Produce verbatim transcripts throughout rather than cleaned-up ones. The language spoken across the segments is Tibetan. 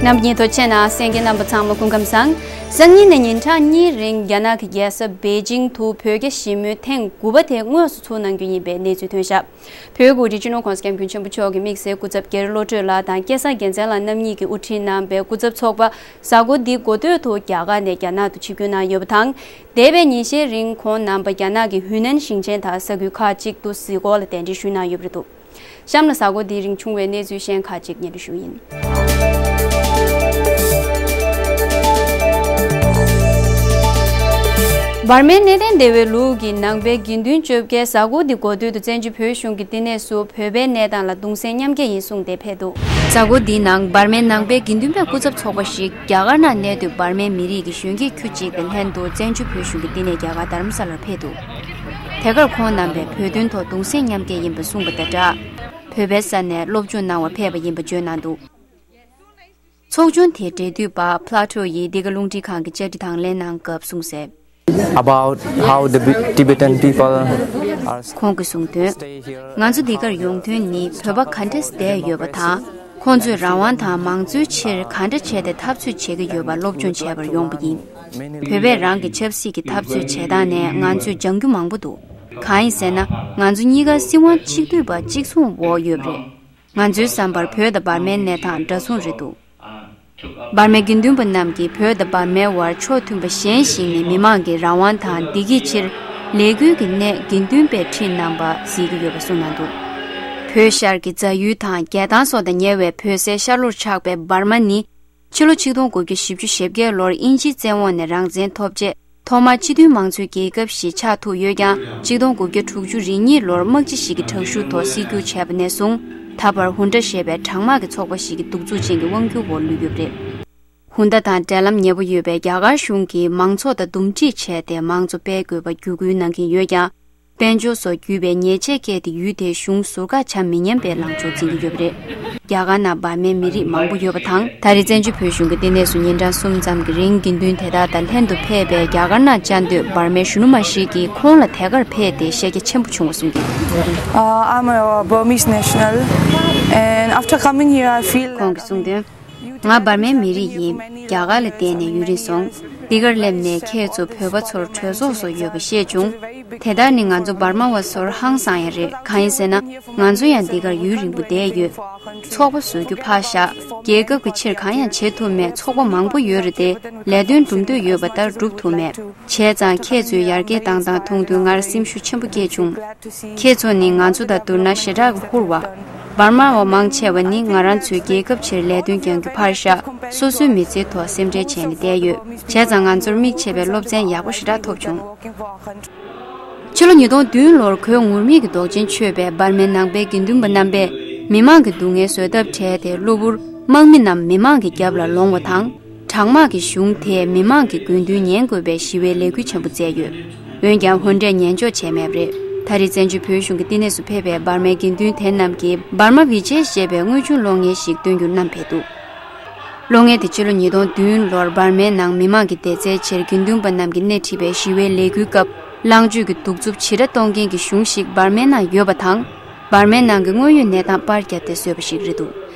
རྣམ་པ་གཉིས་ཐོག་ཆེ་ན་གསན་མཁན་རྣམ་པ་ཚང་མ་སྐུ་ཁམས་བཟང་། སང་ཉིན་ནས་ཉིན་གྲངས་གཉིས་རིང་རྒྱ་ནག་གི་རྒྱལ་ས་པེ་ཅིང་དུ་བོད་རྒྱ་ཞི་མོལ་ཐེངས་དགུ་པ་དེ་དངོས་སུ་ཚུགས་གནང་རྒྱུ་ཡིན་པའི་གནས་ཚུལ་ཐོན་ཤག་བོད་ཀྱི་དབུ་ཁྲིད་སྤྱི་ནོར་༸གོང་ས་༸སྐྱབས་མགོན་ཆེན་པོ་མཆོག་གི་དམིགས་བསལ་སྐུ་ཚབ་རྒྱ་རི་བློ་གྲོས་ལགས་དང་སྐལ་བཟང་རྒྱལ་མཚན་ལགས་རྣམ་གཉིས་ཀྱིས་དབུ་ཁྲིད་གནང་པའི་སྐུ་ཚབ་ཚོགས་པ་གཟའ་འཁོར་འདིའི་འགོ་སྟོད་དུ་རྒྱ་གར་ནས་རྒྱ་ནག་ཏུ་ཆིབས་བསྒྱུར་གནང་ཡོད་པ་དང་། འདས་པའི་ཉིན་ཤས་རིང་ཁོང་རྣམ་པ་རྒྱ་ནག་གི་ཧུའུ་ནན་ཞིང་ཆེན་དང་ས་ཁུལ་ཁག་ཅིག་ཏུ་གཟིགས་སྐོར་ལ་གདན་འདྲེན་ཞུས་གནང་ཡོད་པ་རེད་འདུག་གཤམ་ལ་གཟའ་འཁོར་འདིའི་རིང་བྱུང་བའི་གནས་ཚུལ་གཞན་ཁག་ཅིག་སྙན་སྒྲོན་ཞུ་ཡིན། འབར་མའི་གནས་བརྟན་སྡེ་བའི་ལུགས་ཀྱི་ནང་པའི་དགེ་འདུན་བཅོ་བརྒྱད་གཟའ་འཁོར་འདི་འགོ་སྟོད་དུ་བཙན་བྱོལ་བོད་གཞུང་གི་བསྟི་གནས་སུ་བོད་པའི་གནས་སྟངས་ལ་གདུང་སེམས་མཉམ་སྐྱེད་ཡིན་གསུངས་ཏེ་ཕེབས་འདུག་གཟའ་འཁོར་འདིའི་ནང་འབར་མའི་ནང་པའི་དགེ་འདུན་པའི་སྐུ་ཚབ་ཚོགས་པ་ཞིག་རྒྱ་གར་ནང་གནས་སྡོད་འབར་མའི་མི་རིགས་ཀྱི་གཞོན་སྐྱེས་ཁྱུ་གཅིག་དང་ལྷན་དུ་བཙན་བྱོལ་བོད་གཞུང་གི་བསྟི་གནས་རྒྱ་གར་རྡ་རམ་ས་ལར་ཕེབས་འདུག་དེ་གར་ཁོང་རྣམ་པས་བོད་དོན་ཐོག་གདུང་སེམས་མཉམ་སྐྱེད་ཡིན་པ་གསུངས་པ་དང་སྦྲགས། བོད་པའི་ས་ནས་སློབ་སྦྱོང་གནང་བར་ཕེབས་པ་ཡིན་པ་བརྗོད་གནང་འདུག་ཚོགས་ཆུང་དེའི་འབྲེལ་མཐུད་པ་Plato་ཡིས་འདི་ག་རླུང་འཕྲིན་ཁང་གི་བཅར་འདྲི་དང་ལེན་གནང་སྐབས་གསུངས་གསལ། About how the Tibetan people are ཁོང་གིས་གསུངས་དོན། ང་ཚོ་འདི་གར་ཡོང་དོན་ནི་བོད་པ་ག་འདྲས་བསྡད་ཡོད་པ་དང་། ཁོང་ཚོས་རང་དབང་དང་མང་གཙོའི་ཕྱིར་ག་འདྲ་བྱས་ཏེ་འཐབ་རྩོད་བྱེད་ཀྱི་ཡོད་པ་སློབ་སྦྱོང་བྱེད་པར་ཡོང་པ་ཡིན། བོད་པས་རང་གི་ཆབ་སྲིད་ཀྱི་འཐབ་རྩོད་བྱེད་སྟངས་ནས་ང་ཚོས་སྦྱང་རྒྱུ་མང་པོ་འདུག་གང་ཡིན་ཟེར་ན། ང་ཚོ་གཉིས་ཀ་སྲིད་དབང་གཅིག་སྡུད་པ་གཅིག་མཚུངས་འོག་ཡོད་པ་རེད། ང་ཚོའི་བསམ་པར་བོད་དང་འབར་མའི་གནས་སྟངས་འདྲ་མཚུངས་རེད་འདུག་འབར་མའི་དགེ་འདུན་པ་རྣམས་ཀྱིས་བོད་དང་འབར་མའི་དབར་ཕྱོགས་མཐུན་པ་གཞན་ཞིག་ནས་མི་མང་གི་རང་དབང་དང་བདེ་སྐྱིད་ཕྱིར་ལས་འགུལ་གྱི་གནད་དགེ་འདུན་པའི་ཁྲིད་གནང་པ་གཟིགས་ཀྱི་ཡོད་པ་གསུངས་གནང་འདུག་བོད་ཤར་གྱི་རྫ་ཡུལ་དང་རྒྱལ་ཐང་སོགས་དང་ཉེ་བའི་བོད་སའི་ཤར་ལྷོར་ཆགས་པའི་འབར་མ་ནི། ཕྱི་ལོ་ཆིག་སྟོང་དགུ་བརྒྱ་བཞི་བཅུ་ཞེ་བརྒྱད་ལོར་དབྱིན་ཇིའི་བཙན་འོག་ནས་རང་བཙན་ཐོབ་རྗེས། ཐོག་མར་སྤྱི་མཐུན་མང་གཙོའི་རྒྱལ་ཁབ་ཞིག་ཆགས་ཐུབ་ཡོད་ཀྱང་། ཆིག་སྟོང་དགུ་བརྒྱ་དྲུག་ཅུ་རེ་གཉིས་ལོར་དམག་སྤྱི་ཞིག་གི་དྲག་ཤུགས་ཐོག་སྲིད་བསྒྱུར་བྱས་པ་ནས་བཟུང་། ད་བར་ཧུན་ཏྲ་ཞེས་པའི་གྲང་དམག་གི་ཚོགས་པ་ཞིག་གི་གདུག་རྩུབ་ཅན་གྱི་དབང་སྒྱུར་འོག་ལུས་ཡོད་པ་རེད། ཧུན་ཏ་དང་འབྲེལ་ལམ་ཉེ་པོ་ཡོད་པའི་རྒྱ་གར་གཞུང་གིས་མང་ཚོགས་དང་འདུམ་འགྲིག་བྱས་ཏེ་མང་གཙོ་སྤེལ་དགོས་པ་བརྒྱུད་སྐུལ་གནང་གིན་ཡོད་ཀྱང་། དཔལ་འབྱོར་སོགས་བརྒྱུད་པའི་ཉེས་ཆད་བཀལ་ཏེ་ཡུལ་དེའི་གཞུང་ཟུར་བཀག་བྱ་མི་ཉན་པའི་ལངས་ཕྱོགས་འཛིན་གྱི་ཡོད་པ་རེད། རྒྱ་གར་ནང་འབར་མའི་མི་རིགས་མང་པོ་ཡོད་པ་དང་། ད་རེས་བཙན་བྱོལ་བོད་གཞུང་གི་བསྟི་གནས་སུ་ཉིན་གྲངས་གསུམ་ཙམ་གྱི་རིང་དགེ་འདུན་དེ་དག་དང་ལྷན་དུ་ཕེབས་པའི་རྒྱ་གར་ནང་བཅའ་སྡོད་འབར་མའི་གཞོན་ནུ་མ་ཞིག་གིས་ཁོང་ལ་དེ་གར་ཕེབས་ཏེ་ཤེས་རྒྱ་ཆེན་པོ་བྱུང་བ་གསུངས་ཀྱི། Uh, I'm a Burmese national, and after coming here, I feel ཁོང་གིས་གསུངས་དོན། ང་འབར་མའི་མི་རིགས་ཡིན། རྒྱ་གར་ལ་བསྡད་ནས་ཡུན་རིང་སོང་། འདི་གར་སླེབས་ནས་ཁྱེད་ཚོ་བོད་པ་ཚོར་གྲོས་ཚོགས་སོགས་ཡོད་པ་ཤེས་བྱུང་། དེ་ལྟར་ནི་ང་ཚོ་འབར་མ་བ་ཚོར་ཧང་སང་ཡ་རེད། གང་ཡིན་ཟེར་ན། ང་ཚོ་ཡང་འདི་གར་ཡུན་རིང་པོ་བསྡད་ཡོད། ཚོགས་པ་བཟོ་རྒྱུ་ཕར་བཞག་རྒྱལ་ཁབ་ཀྱི་ཕྱིར་གང་ཡང་བྱེད་ཐུབ་མེད། ཚོགས་པ་མང་པོ་ཡོད་རེད་དེ། ལས་དོན་སྒྲུབ་འདོད་ཡོད་པ་ལྟར་སྒྲུབ་ཐུབ་མེད། བྱས་ཙང་ཁྱེད་ཚོས་ཡར་རྒྱས་བཏང་སྟངས་མཐོང་དུས་ངར་སེམས་ཤུགས་ཆེན་པོ་སྐྱེས་བྱུང་། ཁྱེད་ཚོ་ནི་ང་ཚོ་དང་བསྡུར་ན་ཞེ་དྲག་གི་ཧུར་བ། འབར་མ་བ་མང་ཆེ་བ་ནི་ང་རང་ཚོའི་རྒྱལ་ཁབ་ཕྱིར་ལས་དོན་སྐྱོང་རྒྱུ་ཕར་བཞག་སོ་སོའི་མི་ཚེའི་ཐོག་སེམས་ཁྲལ་བྱས་ནས་བསྡད་ཡོད། བྱས་ཙང་ང་ཚོར་མིག་ཕྱེ་བའི་སློབ་ཚན་ཡག་པོ་ཞེ་དྲག་ཐོབ་བྱུང་། ཕྱི་ལོ་ཉིས་སྟོང་བདུན་ལོར་གོས་ངུར་སྨྲིག་གི་མདོག་ཅན་མཆོད་པའི་འབར་མའི་ནང་པའི་དགེ་འདུན་པ་རྣམ་པས་མི་མང་གི་སྡུག་བསྔལ་བཟོད་ཐབས་བྲལ་ཏེ། གློ་བུར་དམག་མི་རྣམས་མི་མང་གི་རྒྱབ་ལ་ལོང་བ་དང་། གྲང་དམག་གི་གཞུང་དེས་མི་མང་གི་དགོས་འདུན་ཉན་དགོས་པའི་ཞི་བའི་ལས་འགུལ་ཆེན་པོ་བསྩལ་ཡོད། འོན་ཀྱང་ཧུན་ཏྲས་ཉན་འཇོག་བྱས་མེད་པ་རེད། ད་རེས་བཙན་བྱོལ་བོད་གཞུང་གི་བསྟི་གནས་སུ་ཕེབས་པའི་འབར་མའི་དགེ་འདུན་དེ་རྣམས་ཀྱིས་འབར་མ་བི་ཇེ་ཞེས་པའི་དངོས་བྱུང་གློག་བརྙན་ཞིག་སྟོན་རྒྱུར་བསྣམས་ཕེབས་འདུག་གློག་བརྙན་དེ་ཕྱི་ལོ་ཉིས་སྟོང་བདུན་ལོར་འབར་མའི་ནང་མི་མང་གི་བདེ་རྩའི་ཕྱིར་དགེ་འདུན་པ་རྣམས་ཀྱིས་སྣེ་ཁྲིད་པའི་ཞི་བའི་ལས་འགུལ་སྐབས། ལངས་སྤྱོད་ཀྱི་གདུག་རྩུབ་ཇི་འདྲ་གཏོང་མཁན་གྱི་གཞུང་ཞིག་འབར་མའི་ནང་ཡོད་པ་དང་། འབར་མའི་ནང་གི་དངོས་ཡོད་གནས་སྟངས་པར་བརྒྱབ་སྟེ་བཟོས་པ་ཞིག་རེད་འདུག་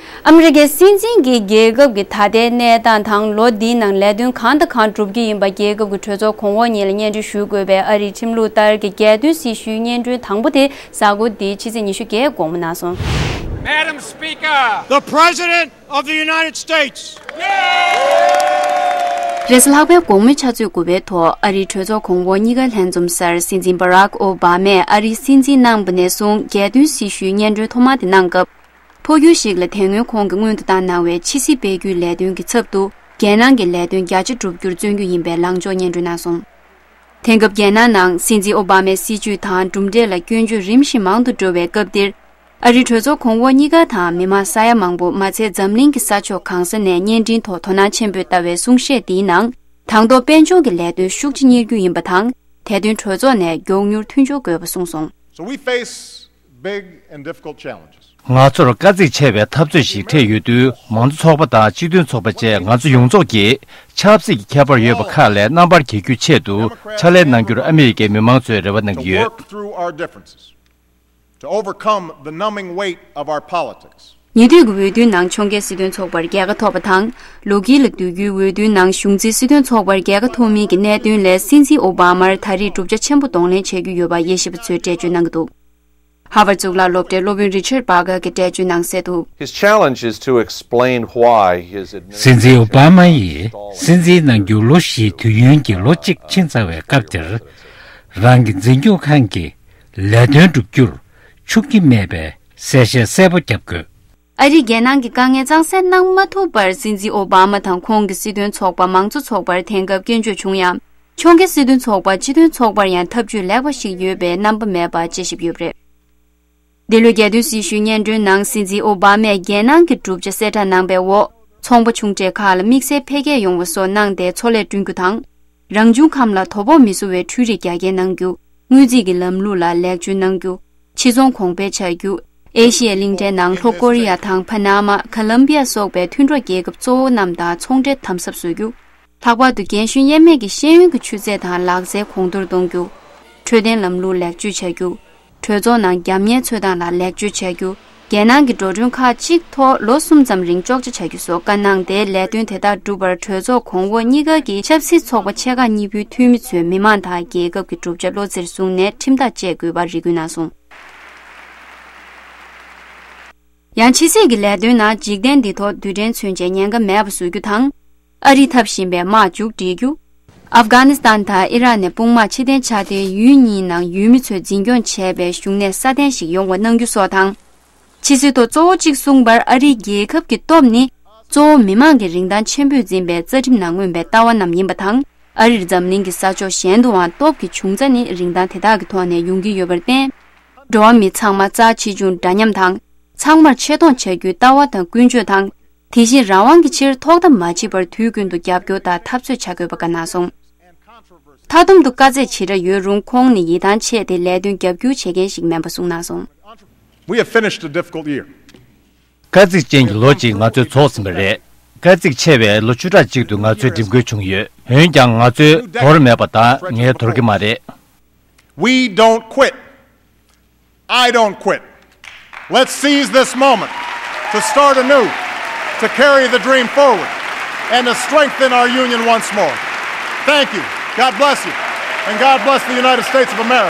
ཨ་མི་རི་ཀའི་སྲིད་འཛིན་གྱིས་རྒྱལ་ཁབ་ཀྱི་ད་ལྟའི་གནས་སྟངས་དང་། ལོ་འདིའི་ནང་ལས་དོན་གང་དང་གང་སྒྲུབ་ཀྱི་ཡིན་པ། རྒྱལ་ཁབ་ཀྱི་གྲོས་ཚོགས་གོང་འོག་གཉིས་ལ་སྙན་སྒྲོན་ཞུ་དགོས་པའི་ཨ་རིའི་ཁྲིམས་ལུགས་ལྟར་གྱི་རྒྱལ་དོན་སྲི་ཞུའི་སྙན་སྒྲོན་དང་པོ་དེ་གཟའ་འཁོར་འདིའི་ཕྱི་ཚེས་ཉི་ཤུ་བརྒྱད་དགོང་མོ་གནང་སོང་། Madam Speaker, the President of the United States. རེས་གཟའ་ལྷག་པའི་དགོང་མོའི་ཆུ་ཚོད་དགུ་པའི་ཐོག་ཨ་རིའི་གྲོས་ཚོགས་གོང་འོག་གཉིས་ཀ་ལྷན་འཛོམས་སར་སྲིད་འཛིན་Barack Obama་ཨ་རིའི་སྲིད་འཛིན་གནང་བ་ནས་བཟུང་རྒྱལ་དོན་སྲི་ཞུའི་སྙན་སྒྲོན་ཐོག་མ་དེ་གནང་སྐབས། ཕོ་རྒྱུད་ཞིག་ལ་དེ་སྔོན་ཁོང་གིས་སྔོན་དུ་བཏང་གནང་བའི་ཕྱི་སྲིད་སྤེལ་རྒྱུའི་ལས་དོན་གྱི་ཚབ་ཏུ། རྒྱལ་ནང་གི་ལས་དོན་བརྒྱ་ཆ་བསྒྲུབ་རྒྱུར་བརྩོན་རྒྱུ་ཡིན་པའི་ལངས་ཕྱོགས་སྙན་སྒྲོན་གནང་སོང་། དེང་སྐབས་རྒྱལ་ནང་ནང་སྲིད་འཛིན་ཨོ་བྷ་མའི་སྲིད་བྱུས་དང་གྲུབ་འབྲས་ལ་སྐྱོན་བརྗོད་རིམ་བཞིན་མང་དུ་འགྲོ་བའི་སྐབས་འདིར། ཨ་རིའི་གྲོས་ཚོགས་གོང་འོག་གཉིས་ཀ་དང་མི་མང་ས་ཡ་མང་པོ་མ་ཚད་འཛམ་གླིང་གི་ས་ཕྱོགས་གང་ས་ནས་བརྙན་འཕྲིན་ཐོག་དོ་སྣང་ཆེན་པོས་ལྟ་བའི་གསུང་བཤད་འདིའི་ནང་། དང་ཐོག་དཔལ་འབྱོར་གྱི་ལས་དོན་ཤུགས་ཆེ་གཉེར་རྒྱུ་ཡིན་པ་དང་། དེ་དོན་གྲོས་ཚོགས་ནས་མགྱོགས་མྱུར་མཐུན་སྦྱོར་དགོས་པ་གསུངས་སོང་། So we face big and difficult challenges. ང་ཚོར་དཀའ་ཚེགས་ཆེ་བའི་འཐབ་རྩོད་ཞིག་འཕྲད་ཡོད་དུས། མང་གཙོ་ཚོགས་པ་དང་སྤྱི་མཐུན་ཚོགས་པ་བཅས་ང་ཚོ་ཡོངས་རྫོགས་ཀྱིས་ཆབ་སྲིད་ཀྱི་ཁྱད་པར་ཡོད་པ་ཁག་ལས་རྣམ་པར་རྒྱལ་རྒྱུའི་ཆེད་དུ་ཕྱག་ལས་གནང་རྒྱུར་ཨ་མི་རི་ཀའི་མི་མང་ཚོས་རེ་བ་གནང་གི་ཡོད། To work through our differences, to overcome the numbing weight of our politics. ཉེ་དུས་ཀྱི་འོས་བསྡུའི་ནང་ཕྱོགས་འགལ་སྲིད་དོན་ཚོགས་པར་རྒྱལ་ཁ་ཐོབ་པ་དང་། ལོ་དཀྱིལ་ལ་བསྡུ་རྒྱུའི་འོས་བསྡུའི་ནང་གཞུང་འཛིན་སྲིད་དོན་ཚོགས་པར་རྒྱལ་ཁ་ཐོབ་མིན་གྱི་གནད་དོན་ལས་སྲིད་འཛིན་ཨོ་བྷ་མར་ད་རེས་གྲུབ་ཆ་ཆེན་པོ་གདོང་ལེན་བྱེད་རྒྱུ་ཡོད་པ་དབྱེ་ཞིབ་པ་ཚོས་འགྲེལ་བརྗོད་གནང་གི་འདུག་ཧ་ཝར་གཙུག་ལག་སློབ་གྲྭའི་སློབ་དཔོན་Richard Barker གྱིས་འགྲེལ་བརྗོད་ནང་གསལ་འདུག His challenge is to explain why his administration སྲིད་འཛིན་ཨོ་བྷ་མ་ཡིས་སྲིད་འཛིན་གནང་རྒྱུ་ལོ་བཞིའི་དུས་ཡུན་གྱི་ལོ་གཅིག་ཕྱིན་ཚར་བའི་སྐབས་དེར། རང་གི་འཛིན་སྐྱོང་ཁང་གི་ལས་དོན་བསྒྲུབ་རྒྱུར་ཤུགས་ཀྱིས་སྨྲས་པའི་གསལ་བཤད་གསལ་པོ་བརྒྱབ་དགོས། ཨ་རིའི་རྒྱལ་ནང་གི་དཀའ་ངལ་གཙང་སེལ་གནང་མ་ཐུབ་པར་སྲིད་འཛིན་ཨོ་བྷ་མ་དང་ཁོང་གི་སྲིད་དོན་ཚོགས་པ་མང་གཙོ་ཚོགས་པར་དེང་སྐབས་སྐྱོན་བརྗོད་བྱུང་ཡང་། ཕྱོགས་འགལ་སྲིད་དོན་ཚོགས་པ་སྤྱི་མཐུན་ཚོགས་པར་ཡང་ཐབས་ཇུས་ལེགས་པ་ཞིག་ཡོད་པའི་རྣམ་པ་མེད་པ་དཔྱད་ཞིབ་ཡོད་པ་རེད། འདི་ལོའི་རྒྱལ་དོན་སྲི་ཞུའི་སྙན་སྒྲོན་ནང་སྲིད་འཛིན་ཨོ་བྷ་མས་རྒྱལ་ནང་གི་གྲུབ་ཆ་གསལ་བསྒྲགས་གནང་པའི་འོག་ཚོང་པ་ཆུང་གྲས་ཁག་ལ་དམིགས་བསལ་འཕེལ་རྒྱས་ཡོང་བ་སོགས་གནང་སྟེ་འཚོ་ལས་བསྐྲུན་རྒྱུ་དང་། རང་བྱུང་ཁམས་ལ་དོ་ཕོག་མི་བཟོ་བའི་འཕྲུལ་རིག་རྒྱ་སྐྱེད་གནང་རྒྱུ། དངུལ་རྩིས་ཀྱི་ལམ་ལུགས་ལ་ལེགས་བཅོས་གནང་རྒྱུ། ཕྱི་ཚོང་གོང་འཕེལ་བྱ་རྒྱུ། ཨེ་ཤི་ཡའི་གླིང་ཕྲན་ནང་ལྷོ་ཀོ་རི་ཡ་དང་ཕ་ན་མ། ཀ་ལམ་བི་ཡ་སོགས་པའི་མཐུན་གྲོགས་རྒྱལ་ཁབ་གཙོ་བོ་རྣམས་དང་ཚོང་འབྲེལ་དམ་ཟབ་བཟོ་རྒྱུ། ལྷག་པར་དུ་རྒན་གཞོན་དབྱེར་མེད་ཀྱི་ཤེས་ཡོན་གྱི་ཆུ་ཚད་དང་ལག་རྩལ་གོང་མཐོར་གཏོང་རྒྱུ། འཕྲོད་བསྟེན་ལམ་ལུགས་ལེགས་བཅོས་བྱ་རྒྱུ། གྲོས་ཚོགས་ནང་རྒྱབ་གཉེར་འཚོལ་སྟངས་ལ་ལེགས་བཅོས་བྱ་རྒྱུ། རྒྱལ་ནང་གི་འགྲོ་གྲོན་ཁག་གཅིག་ཐོག་ལོ་གསུམ་ཙམ་རིང་གཅོག་ཆ་བྱ་རྒྱུ་སོགས་བཀའ་གནང་སྟེ། ལས་དོན་དེ་དག་སྒྲུབ་པར་གྲོས་ཚོགས་གོང་འོག་གཉིས་ཀ་གི་ཆབ་སྲིད་ཚོགས་པ་ཆེ་ཁག་གཉིས་པོའི་འཐུས་མི་ཚོས་མི་མང་དང་རྒྱལ་ཁབ་ཀྱི་གྲུབ་ཆ་བློ་རྩེར་བཟུང་ནས་ཁྲིམས་ཐག་བཅད་དགོས་པར་རེ་སྐུལ་གནང་སོང་། ཡང་ཕྱི་སྲིད་ཀྱི་ལས་དོན་ནང་འཇིག་རྟེན་འདི་ཐོག་རྡུལ་ཕྲན་མཚོན་ཆའི་ཉེན་ཁ་མེད་པ་བཟོ་རྒྱུ་དང་། ཨ་རིས་འཐབ་བཞིན་པའི་དམག་མཇུག་སྒྲིལ་རྒྱུ། ཨབ་གྷ་ནི་སི་ཐན་དང་ཨི་རག་ནས་དཔུང་དམག་ཕྱིར་འཐེན་བྱ་སྟེ། ཡུལ་གཉིས་ནང་ཡུལ་མི་ཚོས་འཛིན་སྐྱོང་བྱས་པའི་བཞུགས་གནས་སྲ་བརྟན་ཞིག་ཡོང་བ་གནང་རྒྱུ་སོགས་དང་། ཕྱི་སྲིད་ཐོག་གཙོ་བོ་གཅིག་གསུངས་པར། ཨ་རིའི་རྒྱལ་ཁབ་ཀྱི་སྟོབས་ནི་གཙོ་བོ་མི་མང་གི་རིན་ཐང་ཆེན་པོས་འཛིན་པའི་རྩ་ཁྲིམས་ནང་མངོན་པའི་ལྟ་བ་རྣམས་ཡིན་པ་དང་། ཨ་རིར་འཛམ་གླིང་གི་ས་ཕྱོགས་གཞན་དུའང་སྟོབས་ཀྱི་འབྱུང་རྩ་ནི་རིན་ཐང་དེ་དག་གི་ཐོག་ནས་ཡོང་གི་ཡོད་པར་བརྟེན། འགྲོ་བ་མི་ཚང་མ་རྩ་ཆེ་ཆུང་འདྲ་མཉམ་དང་། ཚང་མར་ཆེ་མཐོང་བྱ་རྒྱུའི་ལྟ་བ་དང་ཀུན་སྤྱོད་དང་། དེ་བཞིན་རང་དབང་གི་ཕྱིར་ཐོག་མཐའ་མ་མཆིས་པར་དུས་ཀུན་ཏུ་རྒྱབ་སྐྱོར་དང་འཐབ་རྩོད་བྱ་དགོས་པ་བཀའ་གནང་སོང་། མཐའ་སྡོམ་དུ་དཀའ་ཚེགས་ཇི་འདྲ་ཡོད་རུང་། ཁོང་ནི་ཡིད་ཐང་ཆེ་སྟེ་ལས་དོན་རྒྱབ་སྐྱོར་བྱེད་མཁན་ཞིག་མིན་པ་གསུངས་གནང་སོང་། We have finished a difficult year. དཀའ་ཚེགས་ཅན་གྱི་ལོ་གཅིག་ང་ཚོས་རྫོགས་ཟིན་པ་རེད། དཀའ་ཚེགས་ཆེ་བའི་ལོ་བཅུ་ཕྲག་གཅིག་ཏུ་ང་ཚོས་འགྲིམ་དགོས་བྱུང་ཡོད། འོན་ཀྱང་ང་ཚོས་དོར་མེད་པ་དང་། ངས་དོར་གྱི་མ་རེད། We don't quit. I don't quit. Let's seize this moment to start anew, to carry the dream forward, and to strengthen our union once more. Thank you. God bless you. And God bless the United States of America.